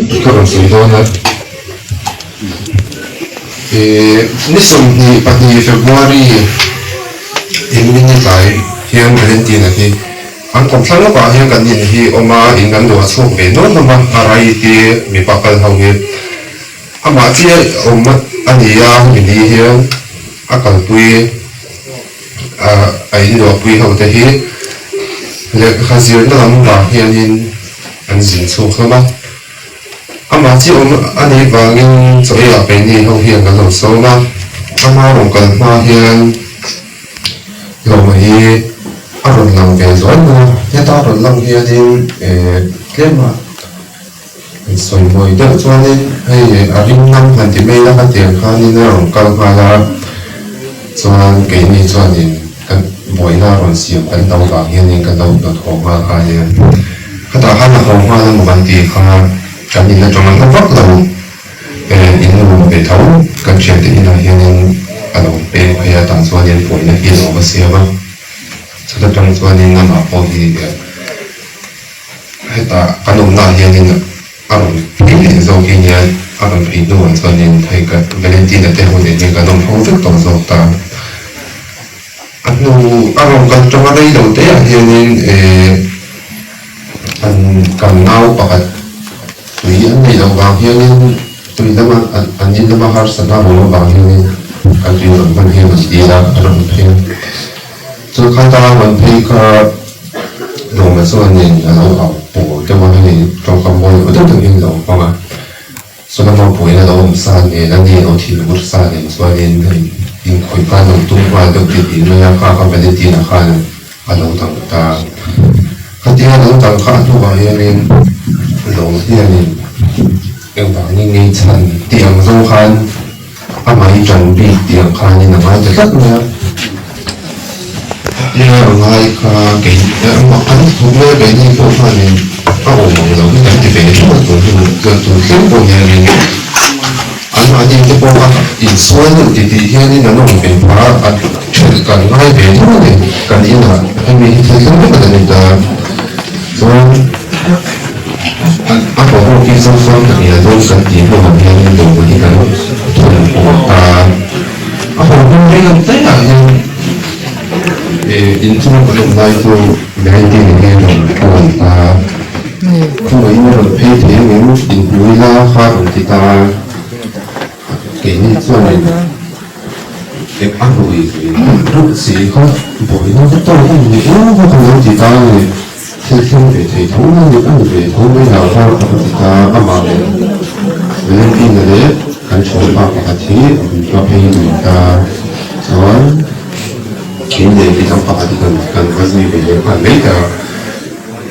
Ka rawn sawi dawn a, ih ni 22 February in ni tlai hian Valentina hi an kawmthlang lawkah hian kan in hi awm a, in kan luah chhuak ve nual hlawm a, a rai te mipa kal ho hi amah chiah awm a ni a, hemi ni hian a kalpui a in luahpui ho te hi lehkha zirna lam vang hianin an zin chhuak hlawm a. Amah chi awm a nih vangin chaw eiah keini ho hian kan lo sawm a, ama rawn kal hma hian Lawma hi a rawn lang ve zuai mai a, heta a rawn lang hianin tlema an sawi mawi deuh chuanin hei a ring ngam han ti mai la hetiang khanin a rawn kal nghal a, chuan keini chuanin kan buaina a rawn siam kan lo vang hianin kan lo hnawt haw nghal kha ania. Khatah khan a haw nghal emaw kan tih kha kan in atanga hla vak lo in nuam ve tho kan thiante inah hianin a lo peng phei a tah chuanin buaina hi a lo va siam a, chuta tang chuanin amah pawh hi hetah kan awmnaah hianin a rawn phei leh zawk hi nia a rawn phei hnuah chuanin hei ka Valentina te ho nen hian kan awm ho vek tawh zawk ta. A hnu a rawn kal tanga rei lo te ah hianin eh an kan nau pakhat tui an neih loh vang hianin tui lama an in lama harsatna a awm avang hianin kan tui rawn hman hian an dil a a rawn phei a chu khata rawn phei kha Lawma chuanin a lo au pawl deuh a hei tawngkam mawi lo deuh deuh hian a lo hmang a. Solomon puiin a lo awm sa nen a ni lo thil ur sa nen chuanin hei inkhawih khan lo tum nghal deuh tih tih mai a, kha kha Valentina khan a lo dang ta. Khatia a lo dang kha a hnuah hianin lo hianin engvangin nge chhan tih ang zawng khan amah hi ṭan bik tih ang khanin a ngai ta tlat mai a. Khatia a ngai kha kei amah an hmu mai a keini pawh khanin a awm ang lo hi kan ti ve tlat a tun hun chuan tun thleng pawh hianin anmahni te pawh kha insual deuh ti tih hianin an awm ve phah a, a ṭhelh kan ngai ve tho a ni kan inah hemi hi thil thleng vek a ni ta chuan a boruak hi Zofa ka nia dawn kan tih hnuah hianin dawhkan hi kan thawm haw ta. A haw hming rei lo te ah hian inchung kan awm lai chu Valentin hi a rawn call ta a, khawngaihin a rawn phei thei angem inhmu ila kha a rawn ti ta a, keini chuanin a rui ve reuh si kha buaina va tawk a ni aw kha ka lo ti ta a ni, thil thleng ve thei tho a ni a ni ve tho mai lo kha ka va ti ta a, amah leh Valentin-a leh Kan chhawlpa pakhat hi ka phei lui ta chuan kei leh midang pakhat hi kan va zui ve leh nghal mai ta.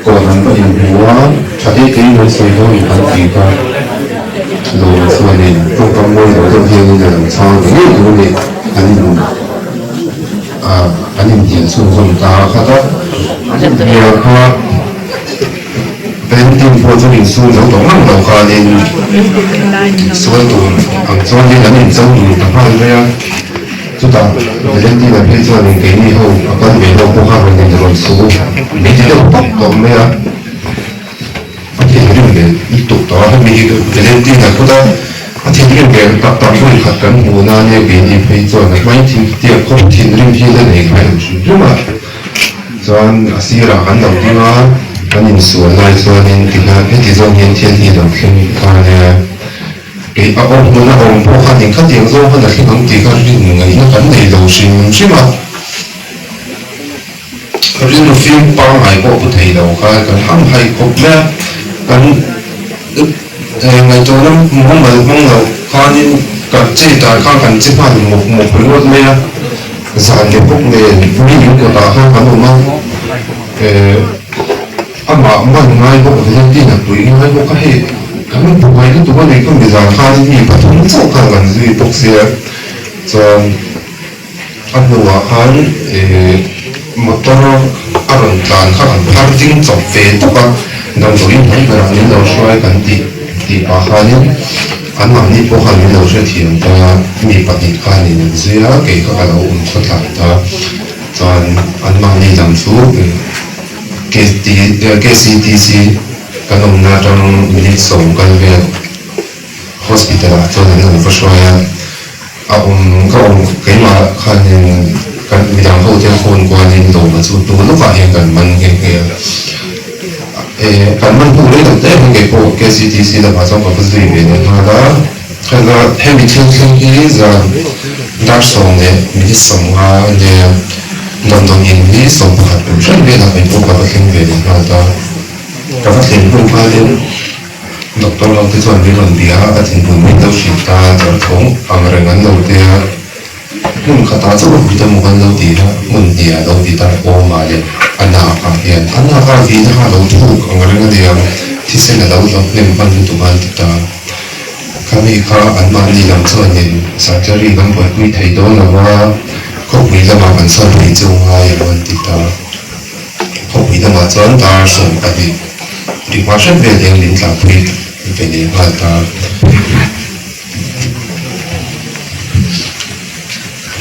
Kawn an va inhmu a, tha te te in an sawi dawn in an ti kha Lawma chuanin tawngkam mawi lo deuh hianin a lo chhang ve ngei tur a ni. An in an inhnial chhunzawm ta khat a, hnial kha. Painting pawh chu insum zo tawh ngang lo khanin insual tur ang chuanin an incho dun ta nghal mai a. Chutah Valentina phei chuanin keini ho a kal ve ho pawh kha rawn in rawn su mai ti deuh tawp tawp mai a. A thinrim ve lutuk tawh a, hemi hi Valentina kut a a thinrim ve tak tak vawi khat kan hmuh nane keini phei chuan a hmai thin tiang khawp thinrim hi la nei ngai lo hrim hrim a. Chuan a sirah kan lo ding a, kan insual lai chuanin tihian heti zawng hian thil hi lo thleng ta nia. Kei a awm hmun a awm pawh khan engkhatiang zawng khan a thleng ang tih kha rin ngaihna kan nei lo hrim hrim a. Rilru fim pangngai pawh pu thei lo khan kan hamhaih khawp mai a, kan ngaihtuahna mumal hmang lo khanin kan che dan khan kan che nghal mawp mawp ringawt mai a. Zan leh bawk nen mi in kawtah khan kan awm a, eh amah man ngai bawk Valentina pui ngai bawk a hei kan buai lutuk a ni kha mi zan khanin mi pathum chauh khan kan zui bawk sia chuan a hnuah khan eh motor a rawn tlan kha kan phar ding chawp ve tawp a damdawiin hnai berah min lo hruai kan tih tih pah khanin. Anmahni pawh khan min lo hrethiam ta, mi pahnih khanin an zui a, kei kha ka lo awm khawtlai ta. Chuan anmahni lam chu KCTC. Kan awmna atang minute sawm kal vel hospital ah chuan an lo va hruai a, a awm ka awm keimah khanin kan midang ho te phone kualin lawma chu hnu lawkah hian kan man nghe nghe a, eh kan man hnu rei lo te hian keipawh KCTC lamah chuan ka va zui ve leh nghal a, hela hemi thil thleng hi zan dar 10:50 ania damdawi in hi 11 kum hran velah keipawh ka va thleng ve leh nghal ta. Ka va thlen hnu khalin doctor ho te chuan min rawn bia a, a thinhmun min lo hrilh ta, darthawng ang reng an lo te a, hmun khatah chauh a vit emaw kan lo ti a, hmun hnih ah lo vit a, awmah leh a nak ah hian a nak ah vin a lo thuk ang reng a nia, thisen a lo hlauh hnem hman lutuk a an ti ta. Khami kha anmahni lam chuanin surgery kan buaipui thei dawn lo a, khawpui lamah kan sawn phei chu ngai ang an ti ta. Khawpui lamah chuan dar 12 ri hma hret vel hian min tlahpui ve leh nghal ta.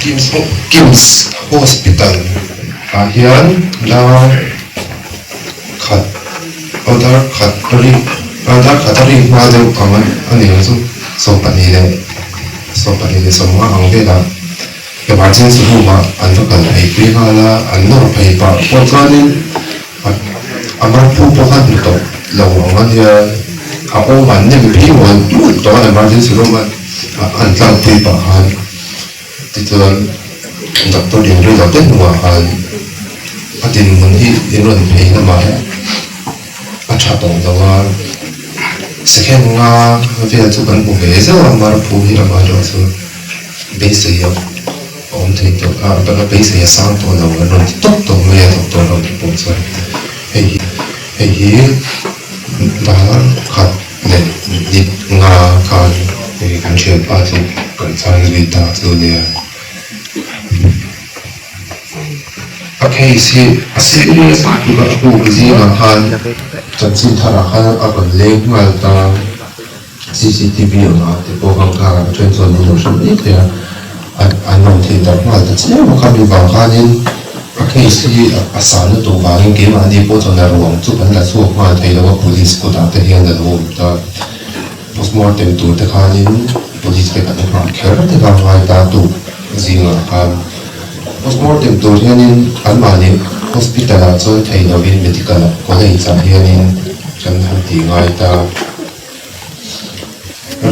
Kim's Hospital ah hian dar khat aw dar khat a rik aw dar khat a rik hma deuh ang a ni ang chu 12 leh 12:50 ang velah. Emergency room ah an va kal phei pui nghal a, an nawr phei pah pawh chuanin a marphu pawh kha hmu tawh lo ang a nia, a awm an nem phei mual mual tawh a emergency room a an tlang pui pah khan tichuan doctor in rei lo te hnuah khan a dinhmun hi in rawn phei lamah a tha tawh lo a, second nga vel chu kan hmu ve zeuh a marphu hi amaherawhchu chu. Beisei a awm thei tawh a, a beisei a sang tawh lo an rawn ti tawp tawp mai a doctor ho te pawh chuan hei hi hei hi dar khat leh minute nga khan hei kan thianpa chu kan chhan zui ta chu nia. A case hi a serious lutuk a, a buk zingah khan chanchin tharah khan a rawn leng nghal ta. Cctv anga te pawh khan kha a then chuan an lo hre mai thei a, an rawn thei darh nghal ta chiam a, khami vang khanin a case hi a san lutuk vangin keimahni pawh chuan a ruang chu kan la chhuak nghal thei lo a, police kutah te hian a lo awm ta. Postmortem tur te khanin police te kan nghah kher te kha ngai ta tuk zingah khan postmortem tur hianin anmahni hospital ah chuan thei lovin medical college ah hianin kan han tih ngai ta.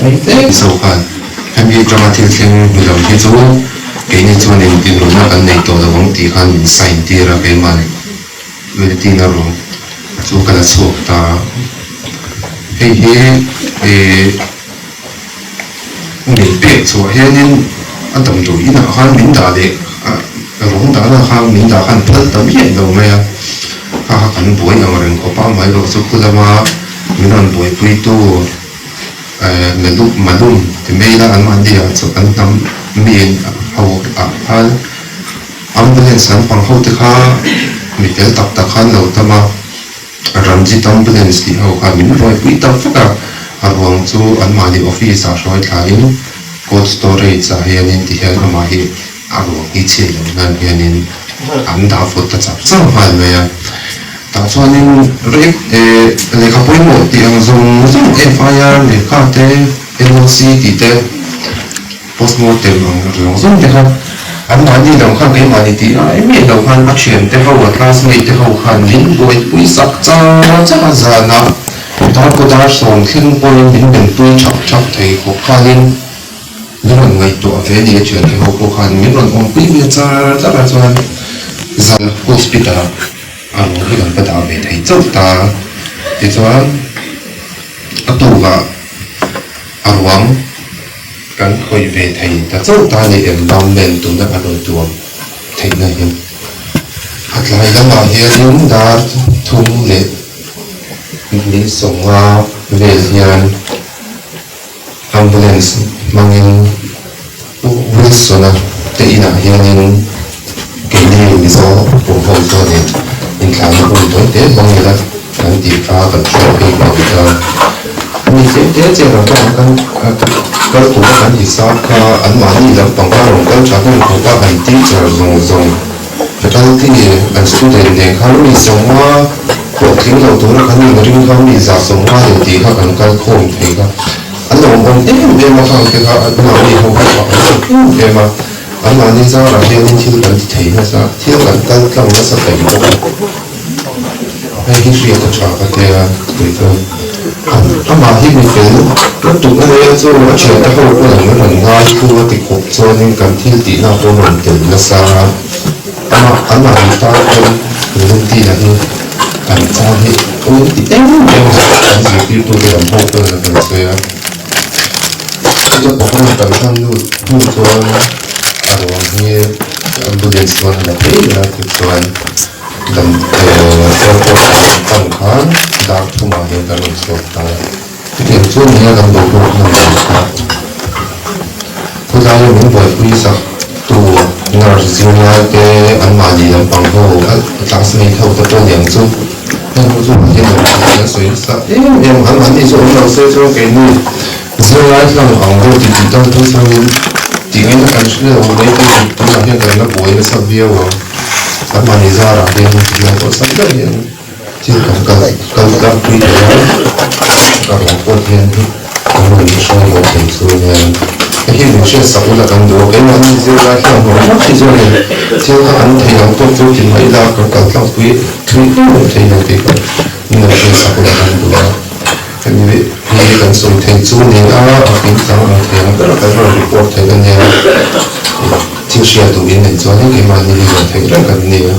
Rei fe zo khan hemi atanga thil thleng ni lo hi chu keini chuan in inrawlhna kan nei tawh lo ang tih khan min sign tir a keimah Valentina ruang chu ka la chhuak ta a, hei hi ih min pek chhuah hianin a damdawi inah khan min dah leh a ruang dahna khan min dah khan phal ta miah lo mai a, kha kha kan buai ang reng khawp a amaherawhchu chu khu lama. Min rawn buaipuitu Meluk Malum ti mai ila anmahni ah chu an hnam mi ho ah khan ambulance lampang ho te kha mi fel tak tak khan lo tam a, Ranjit ambulance tih ho khan min buaipui tak vek a, a ruang chu anmahni office ah hruai thlain cold storage ah hianin tihian amah hi a ruang hi chhiat loh nan hianin an dah vawt ta chak chak nghal mai a. Tah chuanin rei lehkha pawimawh tih ang zawng zawng FIR lehkha te, NOC tih te, postmortem ang zawng zawng te kha anmahni lam khan keimahni tih ai miah lo khan a thiante ho a classmate te ho khan min buaipui sak char char a zanah darkaw dar sawm thleng pawhin min benpui thak thak thei khawp khanin Min rawn ngaihtuah ve ni a thiante ho pawh khan min rawn awmpui ve char char a chuan zan hospital ah a ruang hi kan va dah ve thei chauh ta tichuan a tukah a ruang kan khawih ve thei ta chauh ta ni embalmment tuna a rawn tuam theihna hian a tlai lamah hianin dar thum leh ni sawmnga vel hian. Ambulance hmangin Pu Wilson-a te inah hianin keini Mizo pum ho chuanin inthlahna hun tawi te hmang ila kan tih kha kan hriat phei vang ta. Mi tlem te chian ang khan kan kal tura kan hisap kha anmahni lampang kha rawn kal tha hnem khawp a, an teacher zawng zawng, faculty, an student nen khan mi zawnga. Hlawhtling lo tura kan inring kha mi 150 leh tih kha kan kal khawm thei kha an lo awm em em a, khang te kha an mahni ho kha fak an awm em em a, an mahni zarah hianin thil kan ti thei nasa, thil kan kal tlang nasa thei bawk a. Hei hi hriat a tha ka tia tih chuan amah hi mi fel lutuk a nia chu a thiante ho pawn an rawn ngai thu a ti khawp chuanin kan thil tihna pawh rawn tel nasa a, amah anmahni tan pawn Valentina hi an tan hi awm ti em em a an zirtirtute lam ho pawn an rawn sawi a, chuta pakhat kan hman hnu chuan a ruang hi ambulance chuan a la phei leh a tichuan. Dam airport ah kan pan khan dar thumah hian kan rawn chhuak ta a, chutiang chu nia kan boruak hman dan kha khawlaia min buaipui sak tu nurse zirlai te anmahni lampang ho a classmate ho te pawh niang chu heng ho chu hian lo tih an sawi nasa em em anmahni chu awm lo se chuan keini zirlai hlang ang deuh tih tih tan phei chuanin tih ngaihna kan hre lo mai phei tunah hian kan la buai nasa viau ang. Kan mahni zarah hian hian awlsam deuh hian thil kan kal kal tlangpui thei a, ka ruang pawh hian kan rawn hruai lo thei chu nia. Hei hi min hriat sak ula kan duh a, keimahni zirlai hian hlawh hlawk hi chuan in thil kha kan thei ang tawk chu ti mai ila kan kal tlangpui thui em em thei lo tih kha min rawn hriat sak ula kan duh a. Hemi hi kan sawi thei chu ni a, a kimchang ang thei ang ber kan rawn report thei a nia. Thil hriat duhin nei chuan keimahni hi rawn theih reng kan ni a.